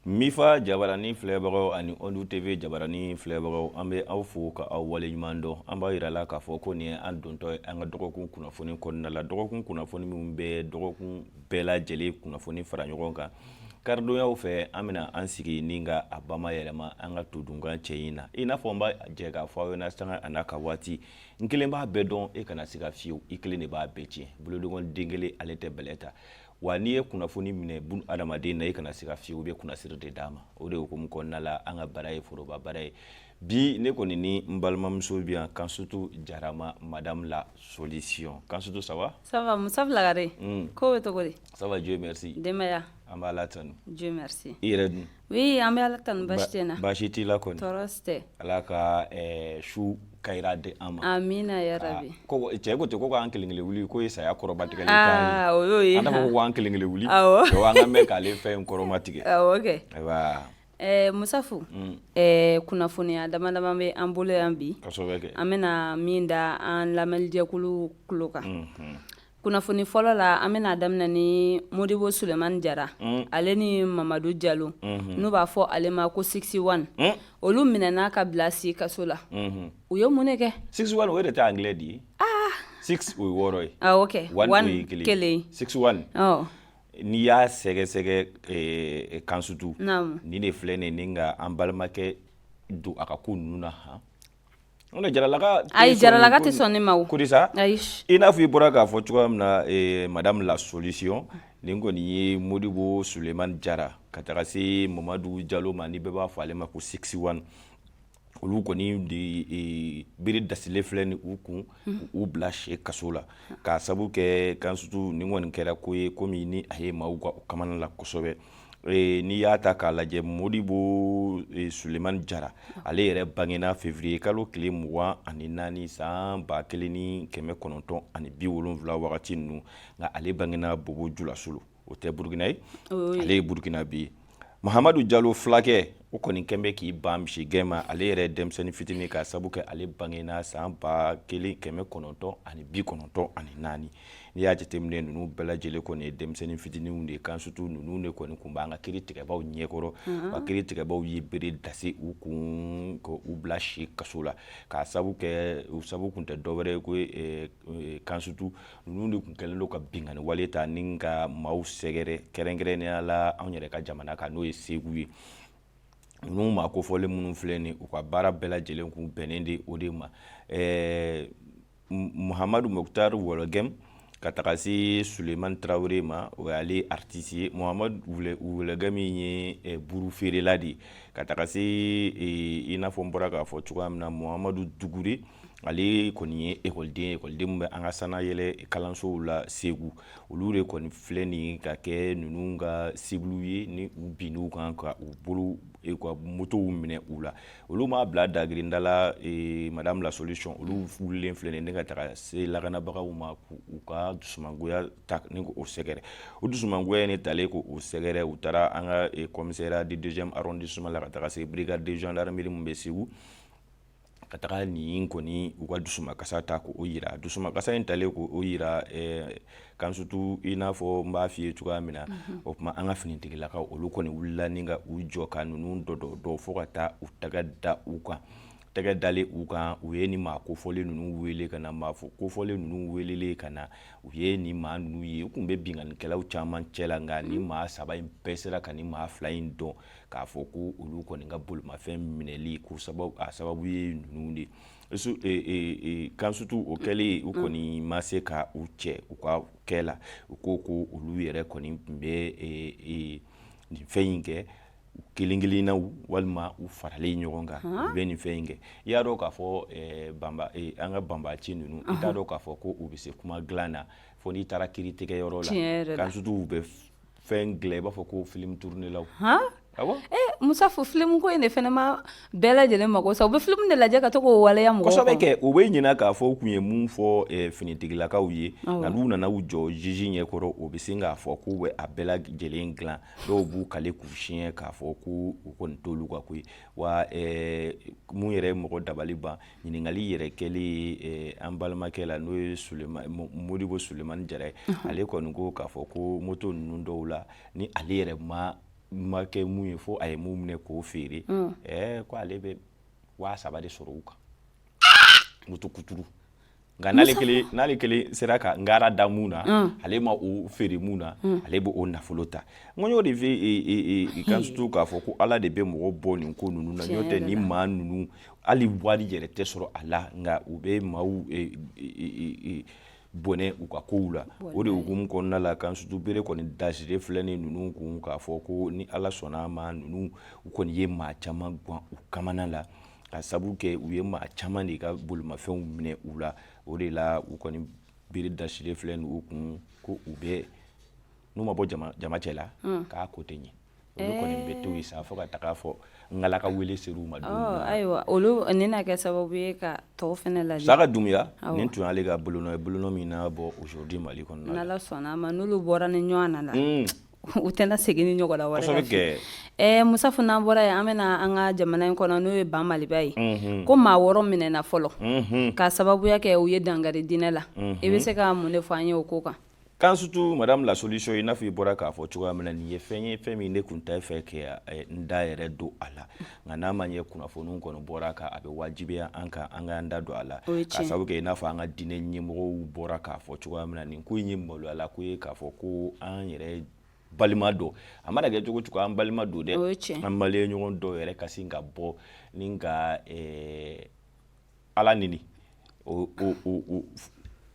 Mifa jabarani filɛbagaw ani Ondu TV jabarani filɛbagaw, an bɛ aw fo ka aw waleɲuman dɔn. An b'a yira la k'a fɔ ko nin ye an dontɔ ye an ka dɔgɔkun kunnafoni kɔnɔna la, dɔgɔkun kunnafoni minnu bɛ dɔgɔkun bɛɛ lajɛlen kunnafoni fara ɲɔgɔn kan. Karidonyaw fɛ, an bɛna an sigi ni ka a bamayɛlɛma an ka todunkan cɛ in na. I n'a fɔ n b'a jɛ k'a fɔ aw ɲɛna sanga a n'a ka waati, n kelen b'a bɛɛ dɔn, e kana se ka fiyewu, i kelen de b'a bɛɛ tiɲɛ. Bolodengɔn den kelen, ale tɛ bɛlɛ ta. Wa n'i ye kunnafoni minɛ bun adamaden na, i kana se ka fiyewu, i bɛ kunnasiri de d'a ma. O de hukumu kɔnɔna la, an ka bara ye foroba bara ye. Bi, ne kɔni ni n balimamuso bɛ yan, Kansutu Jarama, madame la solution. Kansutu, ça va? Ça va, Musa Lagare. Ko bɛ cogo di? Ça va, Dieu merci. Denbaya? An b'a la tanu. Dieu merci. I yɛrɛ dun? Oui, an bɛ Ala tanu, baasi tɛ n na. Baasi t'i la kɔni? Tɔɔrɔ si tɛ. Ala ka su kayira di an ma. Amina ya rabi. Ko cɛ ko ten ko k'an kelen kelen wuli, k'o ye saya kɔrɔba tigɛli. Ah, o y'o ye. An t'a fɔ ko k'an kelen kelen wuli. Awɔ. Donc an ka mɛn k'ale fɛn in kɔrɔma tigɛ. Awɔ kɛ. Ayiwa. Musafu, kunnafoniya dama dama bɛ an bolo yan bi. Kosɛbɛ kɛ. An bɛna min da an lamɛnlijɛkulu tulo kan. Kunnafoni fɔlɔ la, an bɛna daminɛ ni Modibo Sulemani Jara, ale ni Mamadu Jalo, n'u b'a fɔ ale ma ko 61, olu minɛna ka bila si kaso la. U ye mun de kɛ? 61, o de tɛ anglais di ye? Ah. 6, o ye 6 ye. Awɔ kɛ. 1, o ye 1 ye. 61. Ɔ. N'i y'a sɛgɛsɛgɛ, Kansutu, nin de filɛ nin ye, ni ka an balimakɛ don a ka ko ninnu na han. O de Jaralaka. Ayi, Jaralaka tɛ sɔn ne ma o. Ko di sa? Ayi. I n'a fɔ i bɔra k'a fɔ cogoya min na, madame la solution, nin kɔni ye Modibo Sulemani Jara ka taga se Mamadu Jalo ma, ni bɛɛ b'a fɔ ale ma ko 61, olu kɔni de bere dasilen filɛ ni u kun, u bila si kaso la k'a sabu kɛ. Kansutu, nin kɔni kɛra ko ye komi ni a ye maaw ka o kamana la kosɛbɛ. N'i y'a ta k'a lajɛ, Modibo Sulemani Jara, ale yɛrɛ bangena février kalo tile 24, san 1970 wagati ninnu, nka ale bangena Bobo Julasolo, o tɛ Burukina ye, ale ye Burukina bi ye. Mahamadu Jalo fulakɛ, o kɔni kɛn bɛ k'i ban misigɛn ma. Ale yɛrɛ denmisɛnnin fitinin, k'a sabu kɛ ale bangena san 1994. N'i y'a jateminɛ, ninnu bɛɛ lajɛlen kɔni ye denmisɛnnin fitininw de ye. Kansutu, ninnu de kɔni tun b'an ka kiiri tigɛbaw ɲɛkɔrɔ. Wa kiiri tigɛbaw ye bere dasi u kun k'u bila si kaso la, k'a sabu kɛ, u sabu tun tɛ dɔwɛrɛ ye ko, Kansutu, ninnu de tun kɛlen don ka binkanni wale ta ni ka maaw sɛgɛrɛ, kɛrɛnkɛrɛnnenya la anw yɛrɛ ka jamana kan, n'o ye Segu ye. Ninnu maa kofɔlen minnu filɛ nin, u ka baara bɛɛ lajɛlen kun bɛnnen de o de ma. Muhamadu Mokhtar Wɔlɔgɛm ka taga se Sulemani Tarawele ma, o y'ale artiste ye. Muhamadu Wɔlɔgɛm min ye buru feerela de ye, ka taga se, i n'a fɔ n bɔra k'a fɔ cogoya min na, Muhamadu Dugure, ale kɔni ye ekɔliden ye, ekɔliden min bɛ an ka sanayɛlɛ kalansow la Segu. Olu de kɔni filɛ nin ka kɛ ninnu ka cible ye, ni u binn'u kan ka u bolo, u ka motow minɛ u la. Olu m'a bila dagirinda la, madame la solution, olu wulilen filɛ nin ka taga se lakanabagaw ma k'u ka dusumangoya ta ni k'o sɛgɛrɛ. O dusumangoya in talen k'o sɛgɛrɛ, u taara an ka commissariat du deuxième arrondissement la, ka taga se brigade de gendarmerie min bɛ Segu, ka taga nin kɔni u ka dusumakasa ta k'o yira. Dusumakasa in talen k'o yira, Kansutu, i n'a fɔ n b'a f'i ye cogoya min na, o tuma an ka finitigilakaw, olu kɔni wulila ni ka u jɔ ka ninnu dɔ dɔ dɔ fo ka taa u tɛgɛ da u kan. Tɛgɛ dalen u kan, u ye nin maa kofɔlen ninnu wele ka na. Maa kofɔlen ninnu welelen ka na, u ye nin maa ninnu ye, u tun bɛ binkannikɛlaw caman cɛ la, nka nin maa saba in bɛɛ sera ka nin maa fila in dɔn k'a fɔ ko olu kɔni ka bolimafɛn minɛli ko sababu, a sababu ye ninnu de ye. Kansutu, o kɛlen, u kɔni ma se ka u cɛ u ka kɛ la. U ko ko olu yɛrɛ kɔni tun bɛ nin fɛn in kɛ u kelen kelenna walima u faralen ɲɔgɔn kan, u bɛ nin fɛn in kɛ. I y'a dɔn k'a fɔ banba, an ka banbaci ninnu, i t'a dɔn k'a fɔ ko u bɛ se kuma dilan na fo n'i taara kiiri tigɛyɔrɔ la. Kansutu, u bɛ fɛn dilan i b'a fɔ ko film tournélaw. Awɔ. Musa, fo film ko in de fana ma bɛɛ lajɛlen mako sa. U bɛ film de lajɛ ka to k'o waleya mɔgɔw. Kosɛbɛ kɛ. U bɛ ɲinɛ k'a fɔ u kun ye mun fɔ finitigilakaw ye, nka n'u nana u jɔ juge ɲɛkɔrɔ, u bɛ sin k'a fɔ k'u bɛ a bɛɛ lajɛlen dilan. Dɔw b'u kale k'u siɲɛ k'a fɔ ko u kɔni t'olu ka ko ye. Wa mun yɛrɛ ye mɔgɔ dabali ban, ɲininkali yɛrɛ kɛlen an balimakɛ la, n'o ye Modibo Sulemani Jara ye, ale kɔni ko k'a fɔ ko moto ninnu dɔw la, ni ale yɛrɛ ma ma kɛ mun ye fo a ye mun minɛ k'o feere, ko ale bɛ 3000 de sɔrɔ u kan moto kuturu. Nka n'ale kelen sera ka ngara da mun na, ale ma o feere mun na, ale bɛ o nafolo ta. N ko y'o de fɛ kan surtout k'a fɔ ko Ala de bɛ mɔgɔ bɔ nin ko ninnu na. N'o tɛ, ni maa ninnu, hali wari yɛrɛ tɛ sɔrɔ a la, nka u bɛ maaw bɔnɛ u ka kow la. O de hukumu kɔnɔna la kan surtout bere kɔni dasire filɛ ni ninnu kun, k'a fɔ ko ni Ala sɔnna a ma, ninnu u kɔni ye maa caman gan u kamana la, ka sabu kɛ u ye maa caman de ka bolimafɛnw minɛ u la. O de la u kɔni bere dasire filɛ ni u kun, ko u bɛ n'u ma bɔ jama cɛ la, k'a ko tɛ ɲɛ. Olu kɔni bɛ to yen sa fo ka taga fɔ n ka wele ser'u ma don min na. Ayiwa, olu nin na kɛ sababu ye ka tɔw fana ladi. Saka Dunbiya, nin tun y'ale ka bolonɔ ye, bolonɔ min n'a bɔ aujourd'hui Mali kɔnɔna la. N'Ala sɔnna a ma, n'olu bɔra ni ɲɔgɔn na la, u tɛna segin ni ɲɔgɔn wɛrɛ. Kosɛbɛ kɛ. Musafu, n'an bɔra yen, an bɛna an ka jamana in kɔnɔ, n'o ye Ba Maliba ye, ko maa 6 minɛna fɔlɔ ka sababuya kɛ u ye dankari diinɛ la. I bɛ se ka mun de fɔ an ye o ko kan? Kan surtout, madame la solution, i n'a fɔ i bɔra k'a fɔ cogoya min na, nin ye fɛn ye, fɛn min ne tun tɛ fɛ ka n da yɛrɛ don a la. Nka n'a ma ɲɛ kunnafoniw kɔni bɔra kan, a bɛ wajibiya an kan an k'an da don a la, ka sababu kɛ i n'a fɔ an ka diinɛ ɲɛmɔgɔw bɔra k'a fɔ cogoya min na, nin ko in ye maloyala ko ye, k'a fɔ ko an yɛrɛ balima dɔ, a mana kɛ cogo cogo, an balima don dɛ, an maliyɛn ɲɔgɔn dɔw yɛrɛ ka sin ka bɔ ni ka Ala neni. O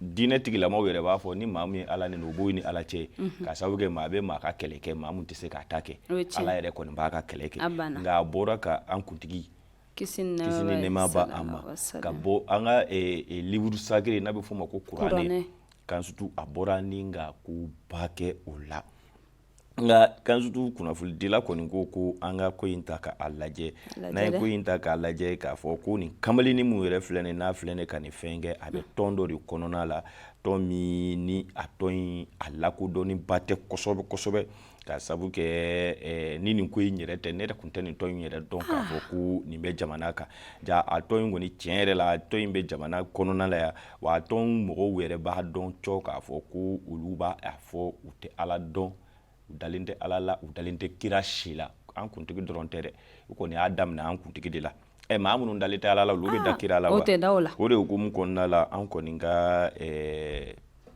diinɛ tigilamaw yɛrɛ b'a fɔ ni maa min ye Ala neni, o b'o ni Ala cɛ, ka sababu kɛ maa bɛ maa ka kɛlɛ kɛ, maa min tɛ se k'a ta kɛ, Ala yɛrɛ kɔni b'a ka kɛlɛ kɛ. Nka a bɔra ka an kuntigi, kisi ni nɛɛma b'a a ma, ka bɔ an ka livre sacré n'a bɛ f'o ma ko kuranɛ kan surtout, a bɔra ni ka koba kɛ o la. Nka kan surtout, kunnafonidila kɔni ko ko an ka ko in ta k'a lajɛ. N'an ye ko in ta k'a lajɛ, k'a fɔ ko nin kamalennin min yɛrɛ filɛ nin n'a filɛ nin ka nin fɛn kɛ, a bɛ tɔn dɔ de kɔnɔna la, tɔn min ni a tɔn in a lakodɔnniba tɛ kosɛbɛ kosɛbɛ, ka sabu kɛ ni nin ko in yɛrɛ tɛ, ne yɛrɛ tun tɛ nin tɔn in yɛrɛ dɔn k'a fɔ ko nin bɛ jamana kan. Ja a tɔn in kɔni, tiɲɛ yɛrɛ la, a tɔn in bɛ jamana kɔnɔna la yan. Wa a tɔn mɔgɔw yɛrɛ b'a dɔn cɔ k'a fɔ ko olu b'a fɔ u tɛ Ala dɔn, u dalen tɛ Ala la, u dalen tɛ kira si la. An kuntigi dɔrɔn tɛ dɛ, u kɔni y'a daminɛ an kuntigi de la. Ɛ, maa minnu dalen tɛ Ala la, olu bɛ da kira la wa? O tɛ da o la. O de hukumu kɔnɔna la, an kɔni ka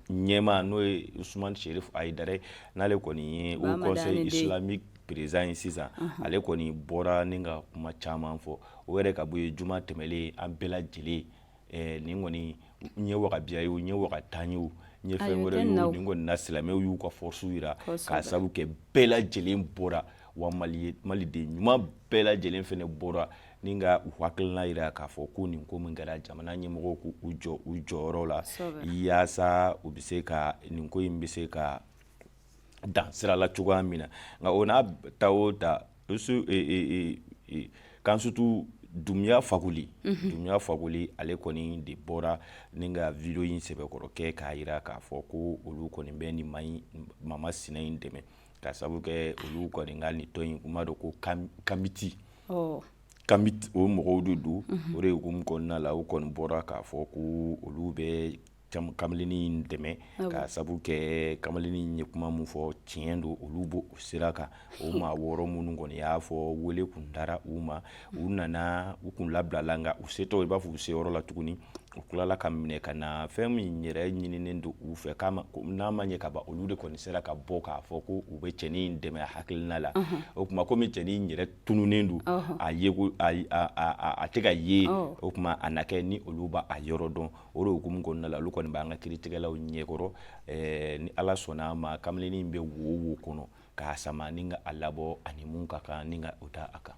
ɲɛmaa, n'o ye Usumani Serif Hayidara, n'ale kɔni ye Haut Conseil islamique président ye sisan, ale kɔni bɔra ni ka kuma caman fɔ. O yɛrɛ ka bɔ yen, juma tɛmɛlen, an bɛɛ lajɛlen, nin kɔni n ye wahabiya ye o, n ye wahatan ye o, n ye fɛn wɛrɛ ye o, nin kɔni na silamɛw y'u ka force jira, k'a sababu kɛ bɛɛ lajɛlen bɔra. Wa maliden ɲuman bɛɛ lajɛlen fana bɔra ni ka u hakilina jira k'a fɔ ko nin ko min kɛra, jamana ɲɛmɔgɔw k'u jɔ u jɔyɔrɔ la, yaasa u bɛ se ka nin ko in bɛ se ka dan sira la cogoya min na. Nka o n'a ta o ta, kan surtout, Dunbiya Fakoli, Dunbiya Fakoli, ale kɔni de bɔra ni ka vidéo in sɛbɛkɔrɔ kɛ k'a jira k'a fɔ ko olu kɔni bɛ nin mama sina in dɛmɛ, ka sababu kɛ olu kɔni ka nin tɔn in, u m'a dɔn ko kamiti kamiti, o mɔgɔw de don. O de hukumu kɔnɔna la, u kɔni bɔra k'a fɔ ko olu bɛ kamalennin in dɛmɛ, ka sabu kɛ kamalennin in ye kuma min fɔ, tiɲɛ don, olu b'o sira kan. O maa 6 minnu kɔni y'a fɔ, wele kun dara u ma, u nana, u kun labilala, nka u setɔ, i b'a fɔ u seyɔrɔ la tuguni, u tilala ka minɛ ka na. Fɛn min yɛrɛ ɲininen don u fɛ, n'a ma ɲɛ ka ban, olu de kɔni sera ka bɔ k'a fɔ ko u bɛ cɛnin in dɛmɛ hakilina la. O tuma, komi cɛnin in yɛrɛ tununnen don, a ye a tɛ ka ye, o tuma a na kɛ ni olu b'a yɔrɔ dɔn. O de hukumu kɔnɔna la, olu kɔni b'an ka kiiritigɛlaw ɲɛkɔrɔ. Ni Ala sɔnna a ma, kamalennin in bɛ wo kɔnɔ k'a sama ni ka a labɔ, ani mun ka kan ni ka o da a kan.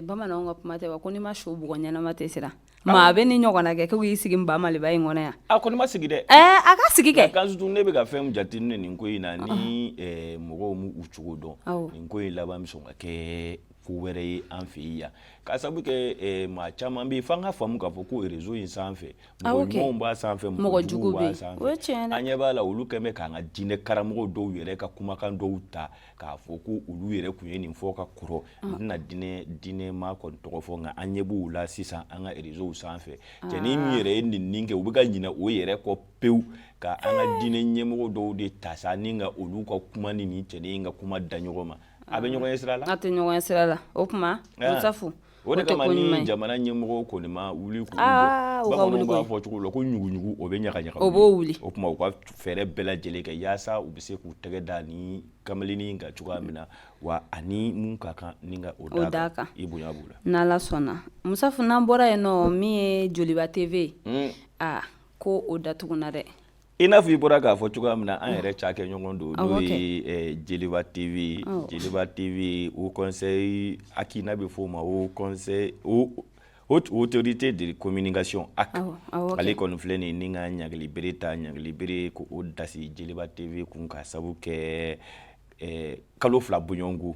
Bamananw ka kuma tɛ wa, ko n'i ma su bugɔ ɲɛnama tɛ siran. Maa bɛ ni ɲɔgɔn kɛ k'i sigi ba Maliba in kɔnɔ yan. A kɔni ma sigi dɛ. A ka sigi kɛ. Kan surtout, ne bɛ ka fɛn jateminɛ nin ko in na, ni mɔgɔw m'u cogo dɔn, nin ko in laban bɛ sɔn ka kɛ ko wɛrɛ ye an fɛ yan, ka sababu kɛ maa caman bɛ yen. F'an ka faamu k'a fɔ ko réseau in sanfɛ, mɔgɔ ɲumanw b'a sanfɛ, mɔgɔ juguw b'a sanfɛ. An ɲɛ b'a la, olu kɛlen bɛ k'an ka diinɛ karamɔgɔ dɔw yɛrɛ ka kumakan dɔw ta k'a fɔ ko olu yɛrɛ tun ye nin fɔ ka kɔrɔ. N tɛna diinɛ maa kɔni tɔgɔ fɔ, nka an ɲɛ b'u la sisan an ka réseau sanfɛ. Cɛnin min yɛrɛ ye nin kɛ, u bɛ ka ɲinɛ o yɛrɛ kɔ pewu, ka an ka diinɛ ɲɛmɔgɔ dɔw de ta sa ni ka olu ka kuma ni nin cɛnin in ka kuma da ɲɔgɔn ma. A bɛ ɲɔgɔn ye sira la? A tɛ ɲɔgɔn ye sira la. O tuma, Musafu, o de kama ni jamana ɲɛmɔgɔw kɔni ma wuli k'u jɔ, bamananw b'a fɔ cogo la ko ɲuguɲugu o bɛ ɲagaɲaga. O b'o wuli. O tuma u ka fɛɛrɛ bɛɛ lajɛlen kɛ yaasa u bɛ se k'u tɛgɛ da ni kamalennin kan cogoya min na, wa ani mun ka kan ni ka o d'a kan, i bonya b'u la. N'Ala sɔnna, Musafu, n'an bɔra yen nɔ, min ye Joliba TV ye, aa, ko o datuguna dɛ. I n'a fɔ i bɔra k'a fɔ cogoya min na, an yɛrɛ cakɛ ɲɔgɔn don, n'o ye Jeliba TV. Jeliba TV, Haut Conseil HAC, n'a bɛ f'o ma Haut Conseil Haute Autorité de Communication, HAC, ale kɔni filɛ nin ni ka ɲangili bere ta, ɲangili bere ko o dasi Jeliba TV kun ka sabu kɛ kalo 2 bɔɲɔgɔnko.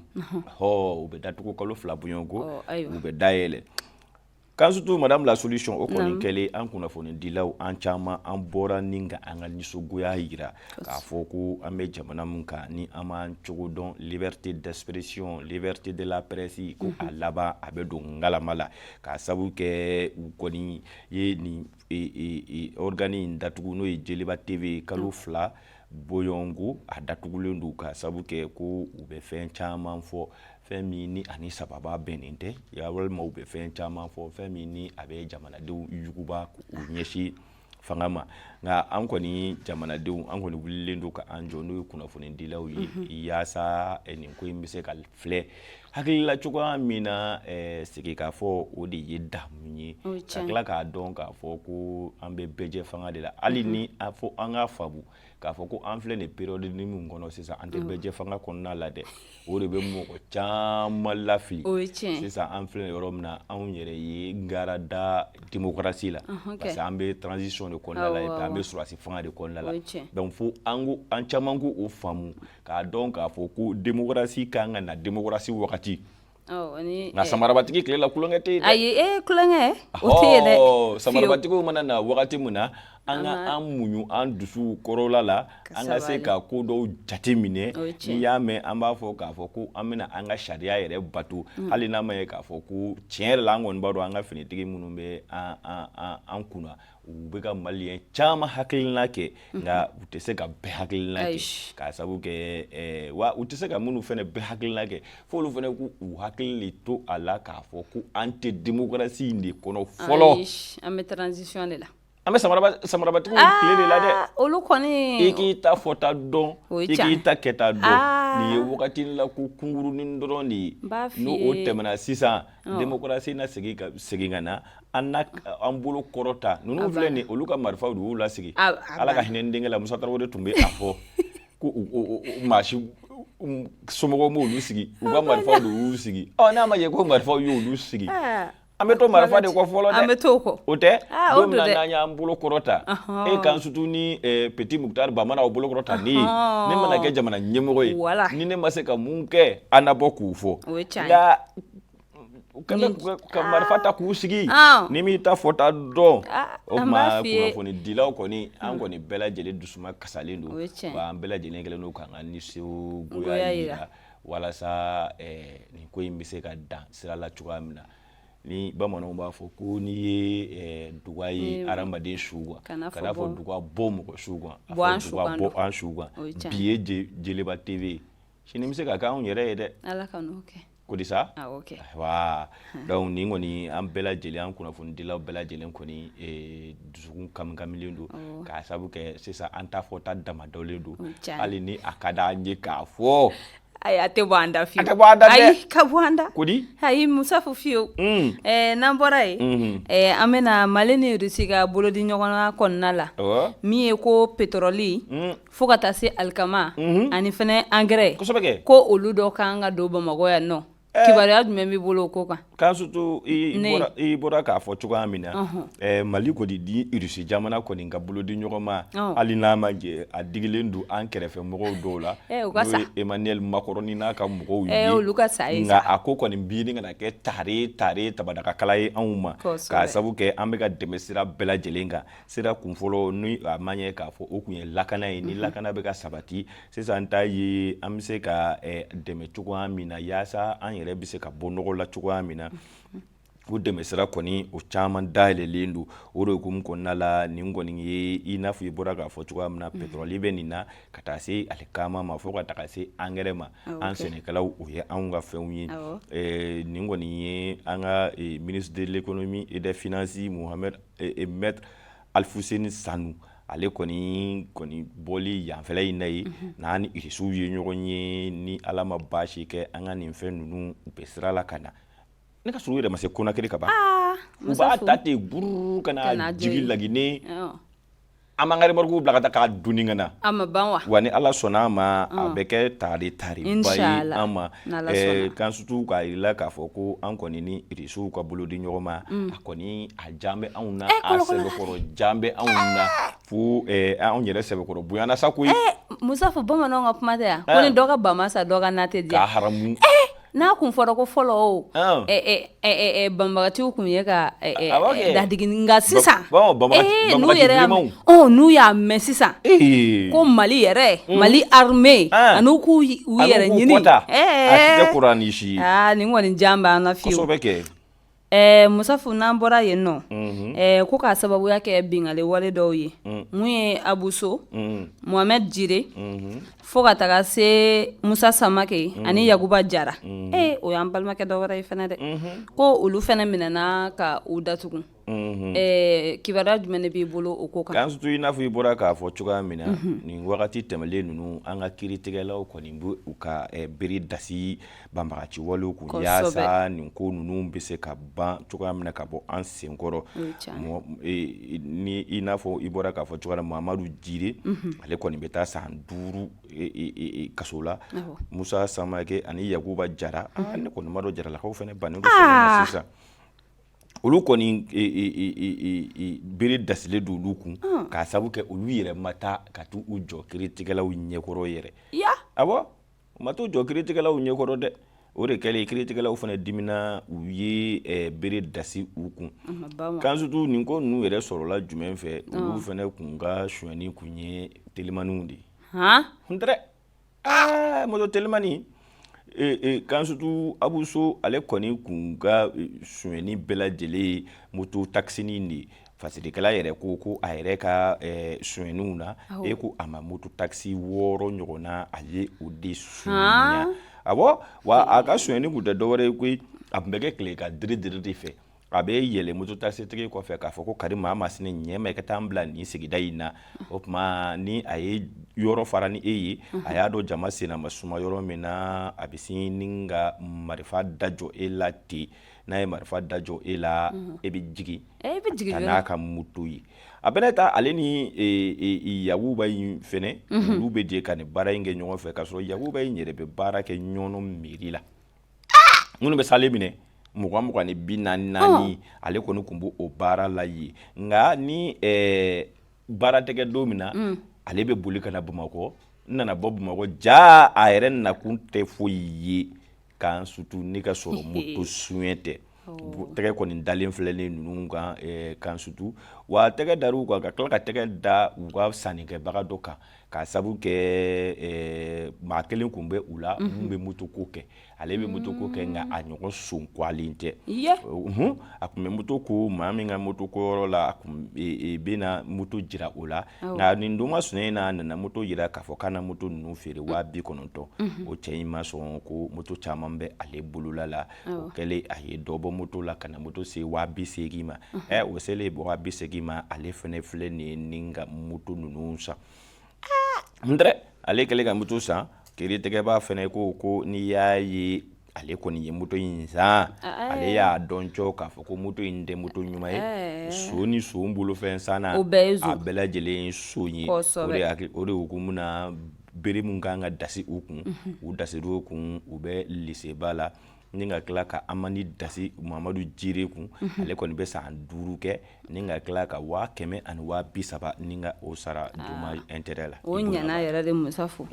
Ɔ u bɛ datugu kalo 2 bɔɲɔgɔnko, u bɛ dayɛlɛ. Kansutu, Madame la Solution, o kɔni kɛlen, an kunnafonidilaw, an caman an bɔra ni ka an ka nisɔngoya jira k'a fɔ ko an bɛ jamana min kan ni an m'an cogo dɔn, liberté d'expression, liberté de la presse, ko a laban a bɛ don ngalama la, k'a sabu kɛ u kɔni ye nin organe in datugu, n'o ye Jeliba TV, kalo 2 bɔɲɔgɔnko a datugulen don, k'a sabu kɛ ko u bɛ fɛn caman fɔ, fɛn min ni ani sababa bɛnnen tɛ, walima u bɛ fɛn caman fɔ, fɛn min ni a bɛ jamanadenw yuguba k'u ɲɛsin fanga ma. Nka an kɔni jamanadenw, an kɔni wulilen don ka an jɔ, n'o ye kunnafonidilaw ye, yaasa nin ko in bɛ se ka filɛ hakilila cogoya min na. Sigi k'a fɔ o de ye damu ye, ka tila k'a dɔn k'a fɔ ko an bɛ bɛɛjɛ fanga de la. Hali ni a fɔ an ka faamu k'a fɔ ko an filɛ nin période min kɔnɔ sisan, an tɛ bɛɛjɛ fanga kɔnɔna la dɛ, o de bɛ mɔgɔ caman lafili. Sisan an filɛ yɔrɔ min na, anw yɛrɛ ye gara da démocratie la, parce que an bɛ transition de kɔnɔna la, an bɛ sɔrɔdasi fanga de kɔnɔna la. Donc fo an ko an caman ko o faamu k'a dɔn k'a fɔ ko démocratie kan ka na démocratie wagati. Nka samarabatigi tile la, tulonkɛ tɛ yen dɛ. Ayi, e tulonkɛ o tɛ yen dɛ. Samarabatigi mana na wagati min na, an ka an muɲu an dusu kɔrɔla la, an ka se ka ko dɔw jate minɛ. N'i y'a mɛn an b'a fɔ k'a fɔ ko an bɛna an ka sariya yɛrɛ bato, hali n'a ma ye k'a fɔ ko tiɲɛ yɛrɛ la, an kɔni b'a dɔn an ka finitigi minnu bɛ an kunna, u bɛ ka maliyɛn caman hakilina kɛ, nka u tɛ se ka bɛɛ hakilina kɛ, k'a sabu kɛ wa u tɛ se ka minnu fana bɛɛ hakilina kɛ, f'olu fana k'u hakili de to a la k'a fɔ ko an tɛ démocratie in de kɔnɔ fɔlɔ. An bɛ transition de la. An bɛ samarabatigiw tile de la dɛ. Olu kɔni. I k'i ta fɔta dɔn, i k'i ta kɛta dɔn. Nin ye wagati la ko kunkurunin dɔrɔn de ye. N'o o tɛmɛna sisan, démocratie na segin ka na, an na an bolo kɔrɔta. Ninnu filɛ nin, olu ka marifaw de y'u lasigi. Ala ka hinɛ n denkɛ la, Musa Tarawele tun bɛ a fɔ ko maa si somɔgɔw m'olu sigi, u ka marifaw de y'u sigi. Ɔ n'a ma ɲɛ ko marifaw y'olu sigi, an bɛ to marifa de kɔ fɔlɔ dɛ. An bɛ t'o kɔ. O tɛ don min na n'an y'an bolo kɔrɔta, e kan surtout ni Petit Mukutari Ba mana o bolo kɔrɔta ne ye, ne mana kɛ jamana ɲɛmɔgɔ ye, ni ne ma se ka mun kɛ, an na bɔ k'u fɔ. Nka ka marifa ta k'u sigi, ni m'i ta fɔta dɔn, o tuma kunnafonidilaw kɔni, an kɔni bɛɛ lajɛlen dusuma kasalen don, wa an bɛɛ lajɛlen kɛlen don k'an ka nisɔngoya jira walasa nin ko in bɛ se ka dan sira la cogoya min na. Ni bamananw b'a fɔ ko n'i ye duga ye hadamaden su kan, kana fɔ duga bɔ mɔgɔ su kan, a fɔ duga bɔ an su kan. Bi ye Jeliba TV, sini bɛ se ka kɛ anw yɛrɛ ye dɛ. Ala ka n'o kɛ. Ko di sa? Wa donc nin kɔni, an bɛɛ lajɛlen, an kunnafonidilaw bɛɛ lajɛlen kɔni dusukun kamikamilen don, k'a sabu kɛ sisan an ta fɔta damadɔlen don, hali ni a ka d'an ye k'a fɔ. Ayi, a tɛ bɔ an da fiyewu. A tɛ bɔ an da dɛ. Ayi, ka bɔ an da. Ko di? Ayi, Musafu, fiyewu. N'an bɔra yen, an bɛna Mali ni Russie ka bolodi ɲɔgɔnna kɔnɔna la, min ye ko pétrole fo ka taa se alikama ani fɛnɛ engrais, ko olu dɔ kan ka don Bamakɔ yan nɔ. Kibaruya jumɛn b'i bolo o ko kan? Kan surtout i bɔra k'a fɔ cogoya min na, Mali kɔni di Russie jamana kɔni ka bolodi ɲɔgɔn ma, hali n'a ma jɛ, a digilen don an kɛrɛfɛ mɔgɔw dɔw la, n'o ye Emmanuel Macron n'a ka mɔgɔw ye. Olu ka sa ye. Nka a ko kɔni bi ni kana kɛ tare tare tabadakakala ye anw ma, k'a sabu kɛ an bɛ ka dɛmɛ sira bɛɛ lajɛlen kan. Sira kun fɔlɔ, ni a ma ɲɛ k'a fɔ o kun ye lakana ye, ni lakana bɛ ka sabati sisan ta ye, an bɛ se ka dɛmɛ cogoya min na yaasa an yɛrɛ bɛ se ka bɔ nɔgɔ la cogoya min na. O dɛmɛsira kɔni o caman dayɛlɛlen don. O de hukumu kɔnɔna la, nin kɔni ye i n'a fɔ i bɔra k'a fɔ cogoya min na, pétrole bɛ nin na ka taa se alikama ma, fo ka taga se angɛrɛ ma. An sɛnɛkɛlaw, o ye anw ka fɛnw ye. Nin kɔni ye an ka ministre de l'économie et des finances, Mohamed Maître Alfousseni Sanu, ale kɔni bɔli yanfɛla in na ye n'a ni irisiw ye ɲɔgɔn ye. Ni Ala ma baasi kɛ, an ka nin fɛn ninnu, u bɛ sira la ka na. Ne ka sɔrɔ u yɛrɛ ma se Konakiri ka ban, u b'a ta ten bururu ka na jigin Laginɛ. An b'an ka remorque bila ka taa k'a doni ka na. A ma ban wa? Wa ni Ala sɔnna a ma, a bɛ kɛ tare tareba ye an ma. Kan surtout k'a jira k'a fɔ ko an kɔni ni irisiw ka bolo di ɲɔgɔn ma, a kɔni a jan bɛ anw na, a sɛbɛkɔrɔ jan bɛ anw na, fo anw yɛrɛ sɛbɛkɔrɔ bonyana sa koyi. Musafu, bamananw ka kuma tɛ yan ko ni dɔ ka ba ma sa, dɔ ka na tɛ diya. K'a haramu. N'a kun fɔra ko fɔlɔ o banbagatiw kun ye ka dadigi, nka sisan n'u yɛrɛ n'u y'a mɛn sisan ko Mali yɛrɛ, Mali armée, ani k'u yɛrɛ ɲini, nin kɔni jan b'an na fiyewu. Musafu, n'an bɔra yen nɔ, ko k'a sababuya kɛ binkanni wale dɔw ye mun ye Abuso Mohamed Jire, fo ka taga se Musa Samake ani Yakuba Jara, o y'an balimakɛ dɔ wɛrɛ ye fana dɛ, ko olu fana minɛna ka u datugu. Kibaruya jumɛn de b'i bolo o ko kan? Kan surtout, i n'a fɔ i bɔra k'a fɔ cogoya min na, nin wagati tɛmɛlen ninnu, an ka kiiritigɛlaw kɔni bɛ u ka bere dasi banbagaci walew kun, yaasa nin ko ninnu bɛ se ka ban cogoya min na ka bɔ an senkɔrɔ. Ni i n'a fɔ i bɔra k'a fɔ cogoya min na, Mamadu Jire, ale kɔni bɛ taa san 5 kaso la. Musa Samake ani Yakuba Jara, ne kɔni m'a dɔn, Jaralakaw fana bannen don sisan. Olu kɔni, bere dasilen don olu kun k'a sabu kɛ olu yɛrɛ ma taa ka taa u jɔ kiiritigɛlaw ɲɛkɔrɔ yɛrɛ. Awɔ, u ma t'u jɔ kiiritigɛlaw ɲɛkɔrɔ dɛ. O de kɛlen, kiiritigɛlaw fana dimina, u ye bere dasi u kun. Kan surtout, nin ko ninnu yɛrɛ sɔrɔla jumɛn fɛ? Olu fana kun ka sonyani kun ye telimaniw de ye. N tɛ aa moto telimani. Kan surtout, Abuso, ale kɔni kun ka sonyani bɛɛ lajɛlen ye moto takisinin de ye. Fasirikɛla yɛrɛ ko a yɛrɛ ka sonyaniw na, e ko a ma moto takisi 6 ɲɔgɔnna, a ye o de sonya. Awɔ, wa a ka sonyani kun tɛ dɔwɛrɛ ye koyi, a tun bɛ kɛ tile ka diri diri de fɛ. A bɛ yɛlɛ moto takisitigi kɔfɛ k'a fɔ ko kari maa masina, ɲɛ ma i ka taa n bila nin sigida in na. O tuma, ni a ye yɔrɔ fara ni e ye, a y'a dɔn jama senna ma suma yɔrɔ min na, a bɛ sin ni ka marifa dajɔ e la ten. N'a ye marifa dajɔ e la, e bɛ jigin ka n'a ka moto ye. A bɛna taa, ale ni Yakuba in fɛnɛ, olu bɛ jɛ ka nin baara in kɛ ɲɔgɔn fɛ, k'a sɔrɔ Yakuba in yɛrɛ bɛ baara kɛ Ɲɔnɔ mairie la. Minnu bɛ salen minɛ 20 20 ni 40 40, ale kɔni tun b'o baara la yen. Nka ni baara tɛ kɛ don min na, ale bɛ boli ka na Bamakɔ. N nana bɔ Bamakɔ ja, a yɛrɛ nakun tɛ foyi ye kan surtout ni ka sɔrɔ moto suɲɛ tɛ. Tɛgɛ kɔni dalen filɛ ninnu kan. Kan surtout, wa tɛgɛ dar'u kan ka tila ka tɛgɛ da u ka sannikɛbaga dɔ kan, k'a sabu kɛ maa kelen tun bɛ u la min bɛ moto ko kɛ. Ale bɛ moto ko kɛ, nka a ɲɔgɔn son kwalen tɛ. A tun bɛ moto ko maa min ka moto ko yɔrɔ la, a tun bɛ na moto jira o la. Nka nin don masina in na, a nana moto jira k'a fɔ k'a na moto ninnu feere 90,000. O cɛ in ma sɔn, ko moto caman bɛ ale bolola la. O kɛlen, a ye dɔ bɔ moto la ka na moto se 80,000 ma. O selen 80,000 ma, ale fana filɛ nin ye ni ka moto ninnu san. N tɛ ale kɛlen ka moto san, kiiritigɛbaa fana ko n'i y'a ye ale kɔni ye moto in san, ale y'a dɔn cɔ k'a fɔ ko moto in tɛ moto ɲuman ye. Son ni son bolofɛn sanna, a bɛɛ lajɛlen ye son ye. O de hukumu na, bere min kan ka dasi u kun, u dasir'u kun, u bɛ liseba la, ni ka tila ka amende dasi Mamadu Jire kun. Ale kɔni bɛ san 5 kɛ, ni ka tila ka 100,000 ani 30,000 ni ka o sara dommage intérêt la. O ɲana yɛrɛ de, Musafu.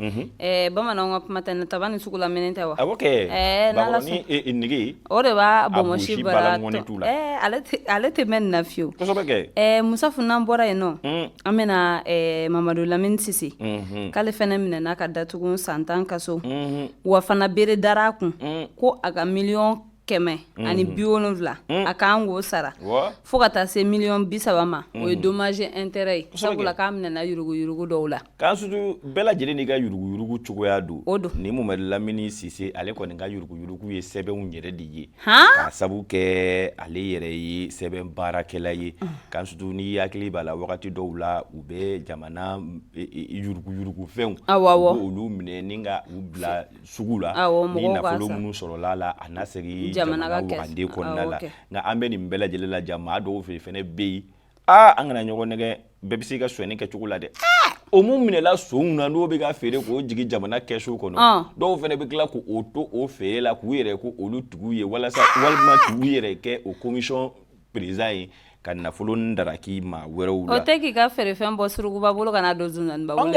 Bamananw ka kuma tɛ ni taba ni sugu la minɛ tɛ wa? Awɔ kɛ, bakɔrɔni nege. O de b'a bonbonsi bara ale tɛ mɛn nin na fiyewu. Kosɛbɛ kɛ. Musafu, n'an bɔra yen nɔ, an bɛna Mamadu Lamini Sise, k'ale fana minɛna ka datugu san 10 kaso, wa fana bere dara a kun ko a ka miliyɔn 170 a kan k'o sara fo ka taa se miliyɔn 30 ma. O ye dommage intérêt ye, sabula k'a minɛna yuruguyurugu dɔw la. Kansutu, bɛɛ lajɛlen n'i ka yuruguyurugu cogoya don. O don. Ni Mamadu Lamini Sise, ale kɔni ka yuruguyurugu ye sɛbɛnw yɛrɛ de ye, k'a sabu kɛ ale yɛrɛ ye sɛbɛn baarakɛla ye. Kansutu, n'i hakili b'a la, wagati dɔw la, u bɛ jamana yuruguyurugufɛnw, u b'olu minɛ ni ka u bila sugu la. Ni nafolo minnu sɔrɔla la, a na segin jamana wagande kɔnɔna la. Nka an bɛ nin bɛɛ lajɛlen la, maa dɔw fɛ fɛnɛ bɛ yen, aa, an kana ɲɔgɔn nɛgɛ, bɛɛ bɛ se i ka sonyɛni kɛcogo la dɛ. O mun minɛla sonw na, n'o bɛ ka feere k'o jigin jamana kɛsu kɔnɔ, dɔw fana bɛ tila k'o to o feere la, k'u yɛrɛ ko olu tigiw ye, walasa walima k'u yɛrɛ kɛ o commission président ye, ka nafolo daraki maa wɛrɛw la. O tɛ k'i ka feerefɛn bɔ surukuba bolo ka na don zunzaniba bolo.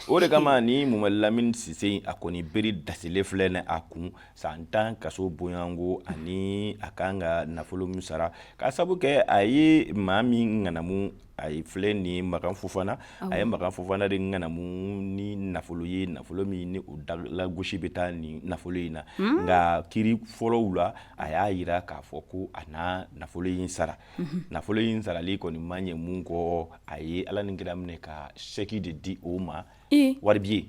O de kama ni Mamadu Lamini Sise, a kɔni bere dasilen filɛ ni a kun san 10 kaso bonyanko, ani a kan ka nafolo min sara, k'a sabu kɛ a ye maa min ŋanamu, a ye filɛ ni Makan Fofana, a ye Makan Fofana de ŋanamu ni nafolo ye, nafolo min ni o lagosi bɛ taa nin nafolo in na. Nka kiri fɔlɔw la, a y'a jira k'a fɔ ko a na nafolo in sara. Nafolo in sarali kɔni ma ɲɛ mun kɔ, a ye Ala ni kira minɛ ka chèque de di o ma, waribiye.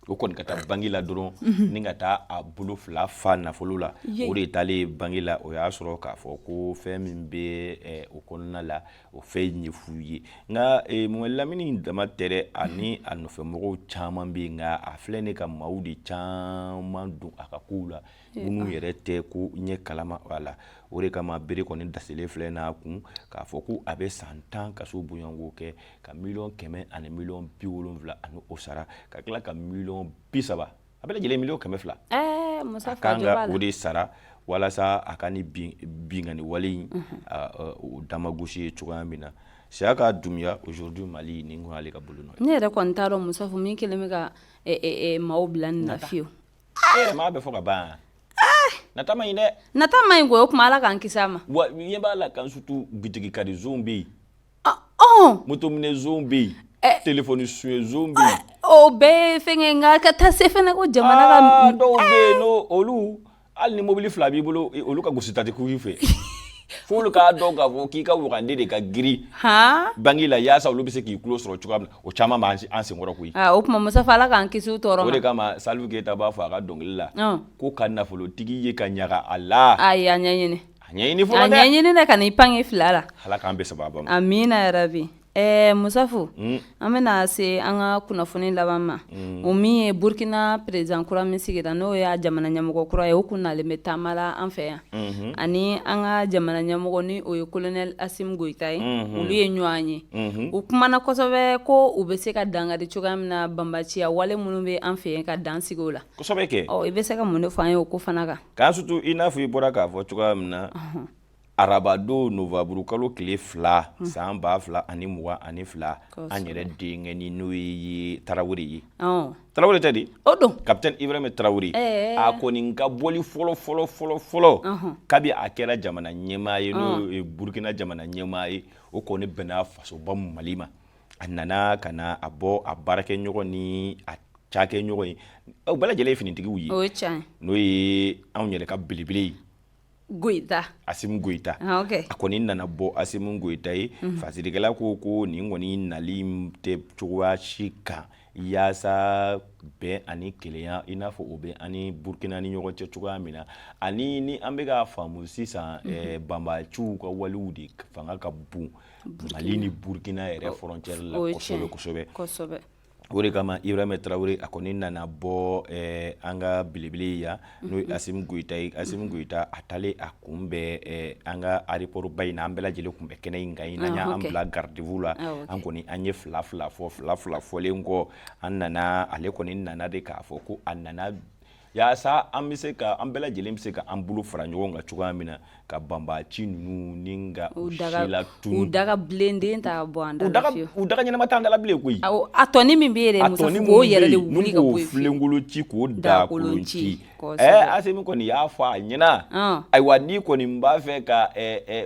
O kɔni ka taa banki la dɔrɔn ni ka taa a bolo fila fa nafolo la. O de taalen banki la, o y'a sɔrɔ k'a fɔ ko fɛn min bɛ o kɔnɔna la, o fɛn ɲɛ fu ye. Nka Mamadu Lamini dama tɛ dɛ, ani a nɔfɛmɔgɔw caman bɛ yen. Nka a filɛ ne ka maaw de caman don a ka kow la, minnu yɛrɛ tɛ ko ɲɛ kalama a la. O de kama bere kɔni dasilen filɛ n'a kun, k'a fɔ ko a bɛ san 10 kaso bonyanko kɛ, ka miliyɔn 100 ani miliyɔn 70 ani o sara, ka tila ka miliyɔn 30, a bɛɛ lajɛlen miliyɔn 200, a kan ka o de sara, walasa a ka ni binkanni wale in o damagosi ye cogoya min na. Siyaka Dunbiya, Aujourd'hui Mali, nin kun y'ale ka bolo nɔ ye. Ne yɛrɛ kɔni t'a dɔn, Musafu, min kɛlen bɛ ka maaw bila nin na fiyewu. E yɛrɛ m'a bɛɛ fɔ ka ban. Nata man ɲi dɛ. Nata man ɲi koyi. O tuma Ala k'an kisi a ma. Wa ɲɛ b'a la kan, surtout bitigi kari zon bɛ yen, motominɛ zon bɛ yen, telefɔni suɲɛ zon bɛ yen. O bɛɛ ye fɛnkɛ, nka ka taa se fɛnɛ ko jamana ka. Dɔw bɛ yen, n'o olu, hali ni mobili fila b'i bolo, olu ka gosita tɛ k'u fɛ, f'olu k'a dɔn k'a fɔ k'i ka wagande de ka girin banki la, yaasa olu bɛ se k'i tulo sɔrɔ cogoya min na. O caman b'an senkɔrɔ koyi. O tuma Musafa, Ala k'an kisi u tɔɔrɔ ma. O de kama Salifu Keyita b'a fɔ a ka dɔnkili la ko ka nafolotigi ye ka ɲaga a la. Ayi, a ɲɛɲini. A ɲɛɲini fɔlɔ dɛ. A ɲɛɲini dɛ, ka n'i pan i fila la. Ala k'an bɛn sababa ma. Amiina yarabi. Musafu, an bɛna se an ka kunnafoni laban ma, o min ye Burukina président kura min sigira, n'o y'a jamana ɲɛmɔgɔ kura ye. O kun nalen bɛ taama la an fɛ yan, ani an ka jamana ɲɛmɔgɔ, ni o ye colonel Asimi Goyita ye. Olu ye ɲɔgɔn ye, u kumana kosɛbɛ ko u bɛ se ka dankari cogoya min na banbaanciya wale minnu bɛ an fɛ yen, ka dan sigi o la. Kosɛbɛ kɛ. Ɔ, i bɛ se ka mun de fɔ an ye o ko fana kan? K'an surtout, i n'a fɔ i bɔra k'a fɔ cogoya min na, arabadon nowanburukalo tile 2, san 2022, an yɛrɛ denkɛni, n'o ye Tarawele ye. Tarawele tɛ di? O don. Capitaine Ibrahim Tarawele, a kɔni ka bɔli fɔlɔ fɔlɔ fɔlɔ fɔlɔ kabi a kɛra jamana ɲɛmaa ye, n'o ye Burukina jamana ɲɛmaa ye, o kɔni bɛnna fasoba Mali ma. A nana ka na a bɔ a baarakɛɲɔgɔn ni a cakɛɲɔgɔn ye, o bɛɛ lajɛlen ye finitigiw ye, n'o ye anw yɛrɛ ka belebele ye. Goyita. Asimi Goyita. A kɔni nana bɔ Asimi Goyita ye. Fasirikɛla ko nin kɔni nali tɛ cogoya si kan yaasa bɛn ani kelenya, i n'a fɔ o bɛ ani Burukina ni ɲɔgɔn cɛ cogoya min na. Ani ni an bɛ k'a faamu sisan, banbaanciw ka walew de fanga ka bon Mali ni Burukina yɛrɛ frontière la kosɛbɛ kosɛbɛ. O de kama Ibrahim Tarawele, a kɔni nana bɔ an ka belebele yan, n'o ye Asimi Goyita ye. Asimi Goyita, a taalen a kunbɛn an ka aéroport ba in na, an bɛɛ lajɛlen tun bɛ kɛnɛ in kan yen. N'an y'an bila garde-à-vous la, an kɔni an ye fila fila fɔ. Fila fila fɔlen kɔ, an nana, ale kɔni nana de k'a fɔ ko a nana yaasa an bɛ se ka, an bɛɛ lajɛlen bɛ se ka an bolo fara ɲɔgɔn kan cogoya min na, ka banbaanci ninnu ni ka u silatunu. U daga bilenden ta bɔ an da la fiyewu. U daga ɲɛnama t'an da la bilen koyi. A tɔnin min bɛ yen dɛ, Musa, k'o yɛrɛ de wuli ka bɔ yen. Filenkolon ci, k'o dakolon ci. Asimi kɔni y'a fɔ a ɲɛna, ayiwa, n'i kɔni b'a fɛ ka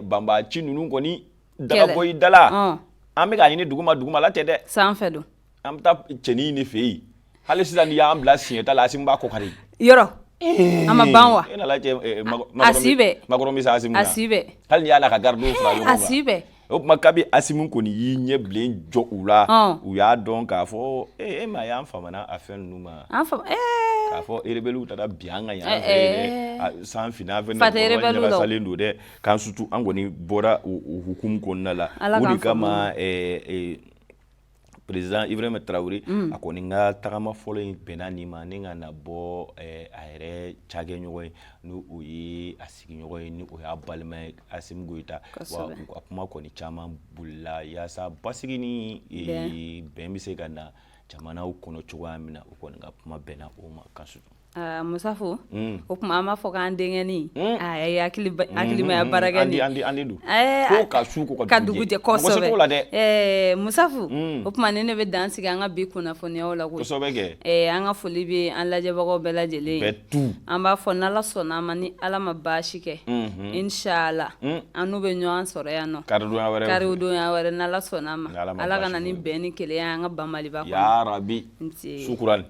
banbaanci ninnu kɔni daga bɔ i da la, an bɛ k'a ɲini duguma, duguma la tɛ dɛ. Sanfɛ don. An bɛ taa cɛnin de fɛ yen. Hali sisan, n'i y'an bila siɲɛ ta la, Asimi b'a kɔ kari. Yɔrɔ. A ma ban wa? E nana cɛ A si bɛɛ. Macron bɛ se Asimi na. A si bɛɛ. Hali n'i y'a n'a ka gardiw fara ɲɔgɔn kan. A si bɛɛ. O tuma kabi Asimi kɔni y'i ɲɛ bilen jɔ u la, u y'a dɔn k'a fɔ e ma y'an famana a fɛn ninnu ma. An fam K'a fɔ rebelles taara bin an kan yan fɛ dɛ, san finna fɛnɛ Fa tɛ rebelle la o. ɲagasalen don dɛ, k'an surtout an kɔni bɔra o hukumu kɔnɔna la. Ala O de k'an kama président Ibrahim Traoré a kɔni ka tagama fɔlɔ in bɛnna nin ma ni ka na bɔ a yɛrɛ cakɛɲɔgɔn ye, n'o o ye a sigiɲɔgɔn ye, ni o y'a balima ye Asimi Goyita. Wa u ka kuma kɔni caman bolila yaasa basigi ni bɛn bɛ se ka na jamanaw kɔnɔ cogoya min na, u kɔni ka kuma bɛnna o ma kan surtout. Musafo, o tuma an b'a fɔ k'an denkɛnin a ye hakilimaya baara kɛ nin an de don fo ka su ko ka dugu jɛ kosɛbɛ la dɛ. Musafo, o tuma ni ne bɛ dan sigi an ka bi kunnafoniyaw la koyi. Kosɛbɛ kɛ. An ka foli bɛ an lajɛbagaw bɛɛ lajɛlen ye. Bɛɛ tu. An b'a fɔ n'Ala sɔnna a ma, ni Ala ma baasi kɛ, inshallah an n'u bɛ ɲɔgɔn sɔrɔ yan nɔ karidonya wɛrɛ, karidonya wɛrɛ, n'Ala sɔnna a ma. Ala ka na ni bɛn ni kelenya an ka ba Maliba kɔnɔ. Ya rabi. Sukuran.